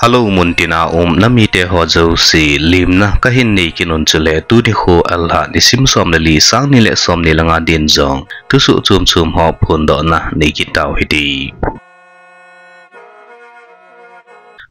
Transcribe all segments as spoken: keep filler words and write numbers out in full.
Hello, muntina um namite ho jouse, limna kahin nei kit un chule, tuni kho Alha nisim som le li, sang ni le som ni le nga din jong thusoh chom chom ho phondohna nei kit tau hite.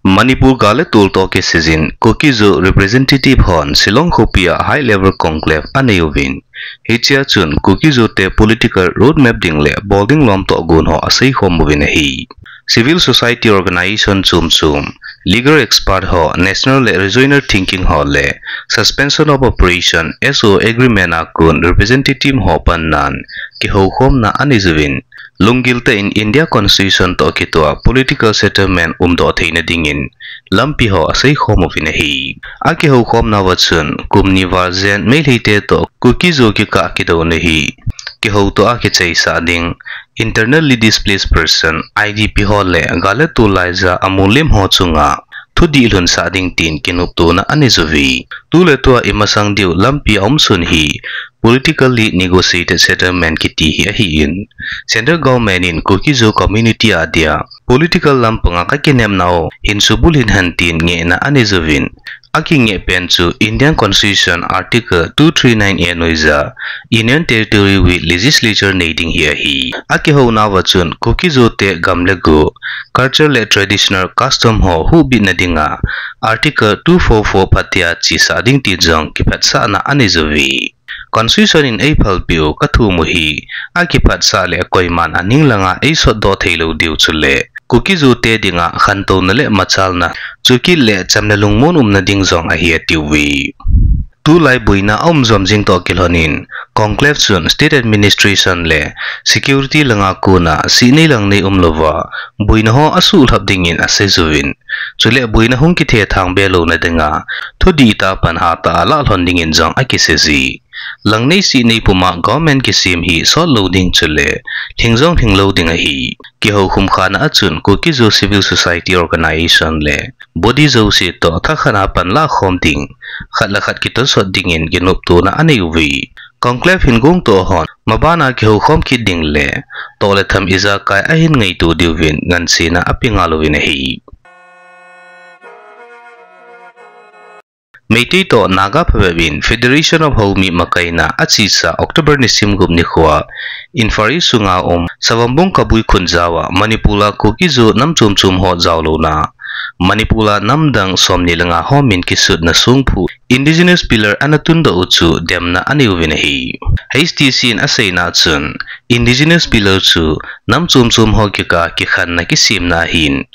Manipur gal le tol toh kisai jin, Kuki-Zo representative hon Shillong khopi a high level conclave anei uvin, hichea chun Kuki-Zo te political roadmap ding le bol ding lom toh gon ho asei khom uvin ahi. Civil society organization chom chom, legal expert ho, national le regional thinking ho le suspension of operation, S O agreement a kon representative ho pannan kihoukhomna anei uvin, lunggil tah in India Constitution toh kitoh a political settlement umdoh theina dingin lampi ho asei khom uvin ahi. Akihoukhomna uva chun kum ni val jen Meitei te toh Kuki-Zo kikah kidouna hi kihoutoh a kicheisah ding, internally displaced person, I D P ho le gal le tol laija amu lem ho chunga thudih lhunsah ding tin kinoptona anei uve. Tuletua imasang diu lampi aumsun hi politically negotiated settlement kiti hi ahin, central government in Kuki-Zo community a dia political lampanga kakinepnau hin subulhit hen tin ngehna anei uvin, akingeh pen chu Indian Constitution Article two three nine A noija Union Territory with Legislature nei ding hi ahi. Akihouna uva chun Kuki-Zo te gam le go, culture le traditional custom ho huhbitna dinga Article two four four phatea chesah ding ti jong kiphatsahna anei uve. Constitution in eiphalpeh u kathum u hi akiphatsah le koiman aning langa eisotdoh theilou diu chule Kuki-Zo te dinga khantouna le machalna, chukit le chamna lungmon umna ding jong ahi atiuve. Tulai boina aum jom jing toh kilhonin, conclave chun state administration le security langa kona sihnei langnei umlouva boina ho asuhlhap dingin asei uvin, chule boina hung kithethang be louna dinga thudih tah pan hatah a lahlhon dingin jong akiseiye. Langnei sihnei puma government kisem hi sotlou ding chule lhing jong lhinglou ding ahi. Kihoukhum khana a chun Kuki-Zo civil society organization le body jouse toh thakhat a pan lakhom ding, khat le khat kitosot dingin kinoptona anei uve. Conclave hin gongtoh hon mabana kihoukhom kit ding le toh le tham ijakai ahin ngaito diuvin ngansena ape ngal uvin ahi. Meitei toh Naga phabep in Federation of Homi makaina achesa October nisim gup nikhoa Imphal East sunga um Savambung Kabui Khunjao a Manipur a Kuki-Zo nam chom chom ho jaolouna, Manipur a namdang somni le nga ho min kisutna songphu Indigenous Pillar ana tundoh u chu demna anei uvin ahi. H T C in aseina chun Indigenous Pillar chu nam chom chom ho kikah a kikhenna kisemna ahin,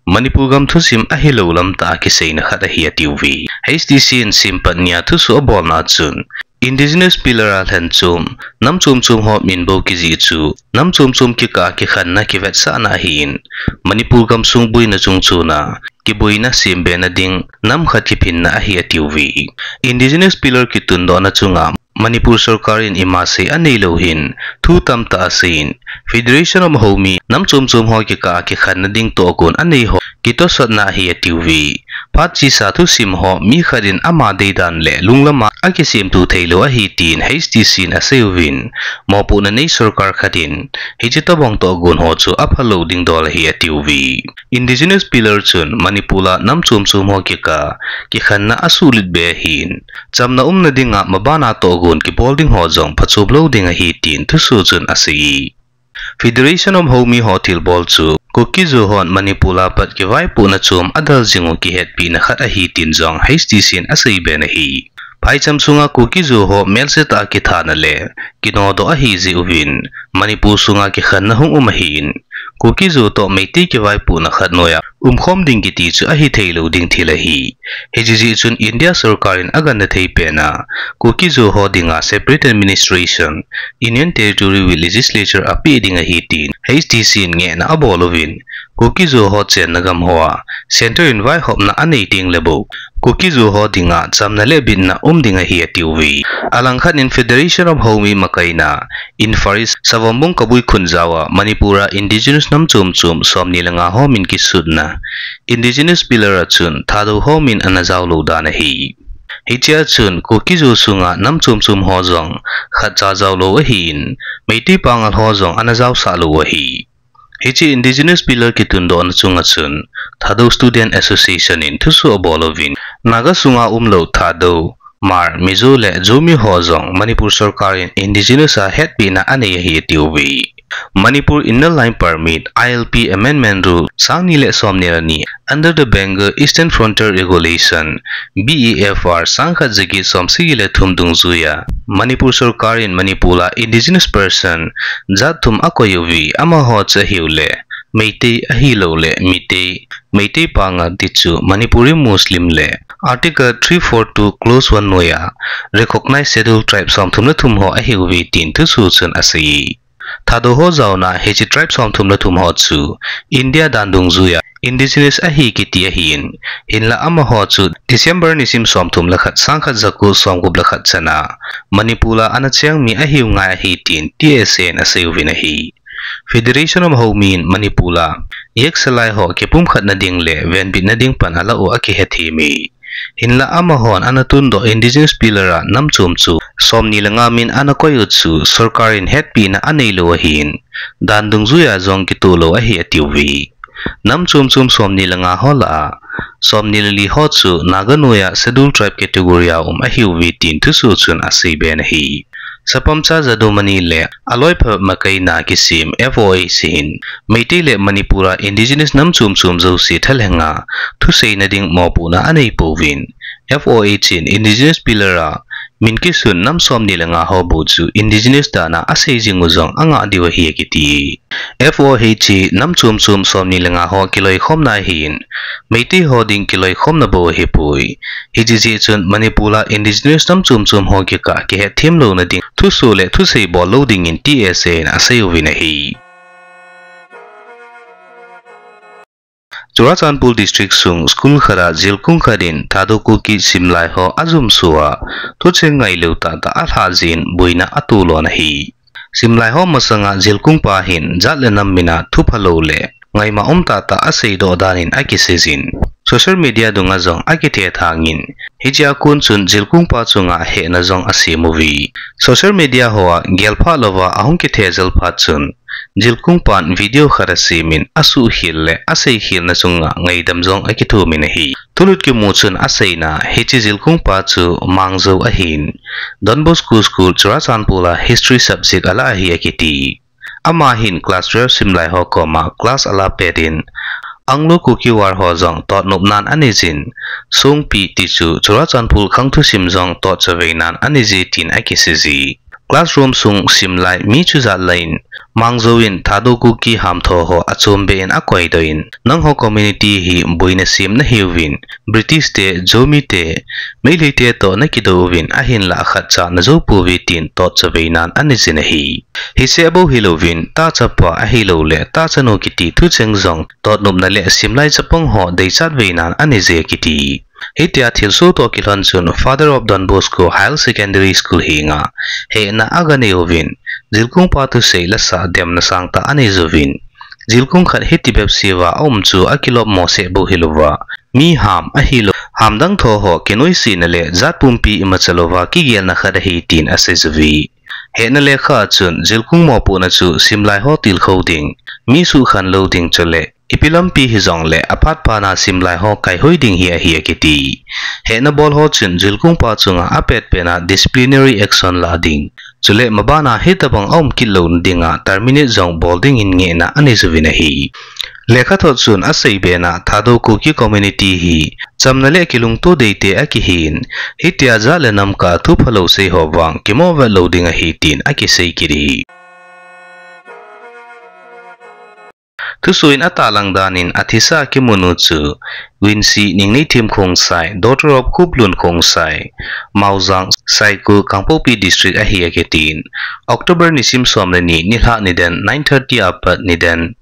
Manipur gam thusim ahilou lamtah a kiseina khat ahi atiuve. H T C in simpat nia thusoh abolna chun Indigenous Pillar a lhenchom nam chom chom ho min bou kijih chu nam chom chom kikah a kikhenna kivetsahna ahin, Manipur gamsung boina chungchona kiboina sembena ding nam khat kiphinna ahi atiuve. Indigenous Pillar kitundohna chunga Manipur sorkar in ima sei aneilou hin thu tamtah aseiyin, Federation of Homi nam chom chom ho kikah a kikhenna ding tohgon anei ho kitosotna ahi atiuve. Phat chesa thusim ho mi khat in ama deidan le lunglam a akisemtup theilou ahi tin H T C in asei uvin, mopohna nei sorkar khat in hiche tobang tohgon ho chu aphalou ding dol ahi atiuve. Indigenous Pillar chun Manipur a nam chom chom ho kikah a kikhenna asuhlet be ahin, chamna umna dinga mabana tohgon kibol ding ho jong phachom lou ding ahi tin thusoh chun aseiye. Federation of Homi ho thilbol chu Kuki-Zo hon Manipur a pat kivaipohna chom adel jing u kihetpina khat ahi tin jong H T C in aseiben ahi. Phaicham sunga Kuki-Zo ho melsetah a kithana le kinodoh ahijeh uvin Manipur sunga kikhenna hung um ahin, Kuki-Zo toh Meitei kivaipohna khat noiya umkhom ding kiti chu ahitheilou ding thil ahi. Hiche jeh chun India sorkar in agangthei pena Kuki-Zo ho dinga separate administration, Union Territory with Legislature apeh ding ahi tin H T C in ngehna abol uvin, Kuki-Zo ho chenna gam hoa Centre in vaihopna anei tengle bou Kuki-Zo ho dinga chamna le bitna um ding ahi atiuve. Alangkhat in Federation of Homi makaina Imphal East Savambung Kabui Khunjao a Manipur a Indigenous nam chom chom somni le nga ho min kisutna Indigenous Pillar a chun Thadou ho min ana jaolou dan ahi. Hichea chun Kuki-Zo sunga nam chom chom ho jong khatcha jaolou ahin, Meitei Pangal ho jong ana jaosah lou ahi. Hiche indigenous pillar kitundohna chunga chun Thadou Student Association in thusoh abol uvin, Naga sunga umlou Thadou, Hmar, Mizo le Zomi ho jong Manipur sorkar in indigenous a hetpina anei ahi atiuve. Manipur Inner Line Permit, I L P Amendment Rule, sang ni le som ni le ni, under the Bengal Eastern Frontier Regulation, B E F R, sang khat jaget som sagi le thum dungjuia Manipur sorkar in Manipur a indigenous person jat thum akoi uve, amaho chu ahiule Meitei, ahiloule Mitei, Meitei panga tichu Manipuri Muslim le Article three four two Clause one noiya recognize Scheduled Tribe som thum le thum ho ahiuve tin thusoh chun asei. Thadou ho jaona hiche tribe som thum le thum ho chu India dan dungjuia indigenous ahi kiti ahin, hinla amaho chu December nisim som thum le khat, sang khat jako som gup le khat chana Manipur a ana cheng mi ahiu ngai ahi tin T S A in asei uvin ahi. Federation of Haomi in Manipur a yeksalai ho kipumkhatna ding le venbitna ding pan ala u akihethem e. Hinla amahon ana tundoh indigenous pillar a nam chom chom som ni le nga min ana koi u chu sorkar in hetpina anei lou ahin, dan dungjuia jong kitoh lou ahi atiuve. Nam chom chom som ni le nga ho lah a, som ni le li ho chu Naga noiya Scheduled Tribe category a um ahiuve tin thusoh chun asei ben ahi. Sapamcha Jadonamani le aloi phabep makaina kisem F O H hin Meitei le Manipur a indigenous nam chom chom jouse thalhenga thuseina ding mopohna anei pouvin, F O H in indigenous pillar a min kisun nam som ni le nga ho bou chu indigenous dan a asei jing u jong angah diu ahi akiti. F O H hi nam chom chom som ni le nga ho kiloikhomna ahin, Meitei ho ding kiloikhomna bou ahipoi. Hiche jeh chun Manipur a indigenous nam chom chom ho kikah kihetthem louna ding thusoh le thusei bol lou dingin T S A in asei uvin ahi. Churachandpur District sung school khat a jilkung khat in Thadou Kuki simlai ho ajumso a thucheng ngailou tahtah alhah jeh in boina atolon ahi. Simlai ho masanga jilkung pa hin jat le nam min a thuphalou le ngaima um tahtah aseidoh dan in akiseijin, social media dunga jong akithethang in, hichea kon chun jilkung pa chunga hehna jong asem uve. Social media hoa gelphah louva ahung kithejal phat chun, jilkung pan video khat asemin asuhkhel le aseikhelna chunga ngaidam jong akithumin ahi. Thulut kimu chun aseina, hiche jilkung pa chu Mangjou ahin, Don Bosco School Churachandpur a history subject ala ahi akiti. Ama hin class twelve simlai ho koma class ala petin, Anglo Kuki War ho jong totnopnan aneijin, Songpi tichu Churachandpur khang thusim jong totchaveinan aneije tin akiseije. Classroom sung simlai mi chujat laiyin, Mangjou in Thadou Kuki hamtho ho achombeh in akoidoh in, nangho community hi boina sem nahiuvin, British te, Zomi te, Meitei te toh nakidou uvin, ahinlah khatcha najou pouve tin totchaveinan aneijin ahi. Hiseh bou hilouvin, tahchapa ahilouleh tahchanu kiti thucheng jong totnopna le simlai chapang ho deichat veinan aneije akiti. Hitia thilsoh toh kilhon chun Father of Don Bosco Higher Secondary School henga hehna aganeiyuvin, jilkung pa thusei lasah demna sangtah aneijouvin, jilkung khat hiti bepseuva aum chu akilopmo seh bou hilouva, mi ham ahilou, hamdang tho ho kinoisena le jat pumpi imacha louva kigelna khat ahi tin aseijouve. Hehna lekha a chun jilkung mopohna chu simlai ho tilkhou ding, mi suhkhen lou ding chuleh ipi lampi hijongleh aphat phana simlai ho kaihoi ding hi ahi akiti. Hehna bol ho chun jilkung pa chunga apetpetna disciplinary action la ding, chuleh mabana hitobang aum kit louna dinga terminate jong bol dingin ngehna aneijouvin ahi. Lekhathot chun aseibena Thadou Kuki community hi chamna le kilungto deite akihin, hitia jat le nam kah a thuphalou sei ho vang kimovet lou ding ahi tin akisei kit ahi. Thusoh in atahlang danin athisa kimunu chu Winsi Ningnei Thim Khongsai, daughter of Khuplun Khongsai, Maojang, Saikul, Kangpokpi District ahi akitin, October nisim som le ni, nilhah niden nine thirty apat niden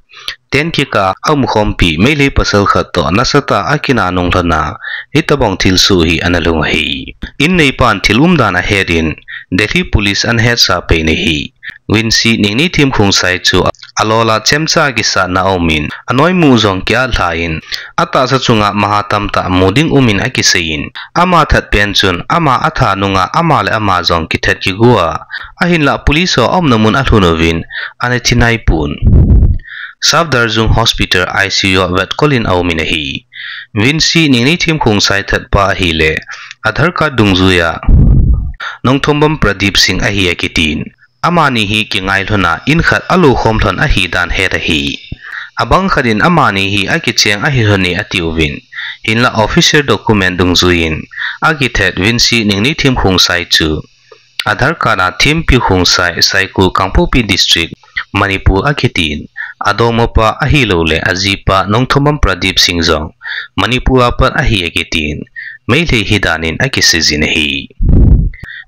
ten kikah a umkhompi Meitei pasal khat toh nasatah a akinah nunglhona hitobang thilsoh hi ana lhung ahi. In neipan thil umdan ahetin Delhi Police ana hetsa pei in ahi. Winsi Ningnei Thim Khongsai chu alola chemcha kisatna aumin, anoimu jong kiatlhan, atahsa chunga maha tamtah mu ding umin akiseiyin, ama thatpen chun ama atha nunga ama le ama jong kithat kigoa, ahinlah police ho aumna mun alhun uvin, ana thi naipon. Safdarjung Hospital I C U a vetkol in aumin ahi. Vinci Ningnithem Khongsai thatpa ahile Aadhaar card dungjuiya Nongthombam Pradeep Singh ahi akitin. Amani hi kingailhona in khat alokhom lhon ahidan het ahi. Abang khat in amani hi akicheng ahilhone atiuvin. Hinla official document dungjuiyin akithat Vinci Ningnithem Khongsai chu Aadhaar card a Thempi Khongsai, Saikul, Kangpokpi District, Manipur akitin, adongmapa ahilouleh ajipa Nongthombam Pradeep Singh jong Manipur a pat ahi akitin, Meitei hidan in akiseijin ahi.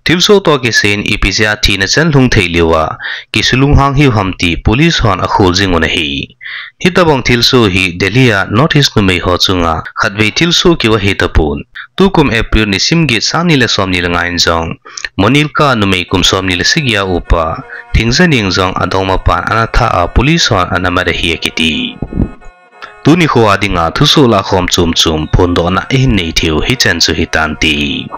Thilsoh toh kisaiyin ipi jeh a thina chan lhung thei leuva kisulunghang hiu ham ti police hon akhol jingun ahi. Hitobang thilsoh hi Delhi a North East numei ho chunga khatvei thilsoh keu ahitapon. Tukum April nisim get, sangni le somni le nga in jong Monilka numei kum somni le sagi a upa Thingjaneng jong adongmapan ana thah a police hon ana mat ahi akiti. Tuni khoa dinga thusoh lahkhom chomchom phondohna ihin nei theiu hichan chu hitante.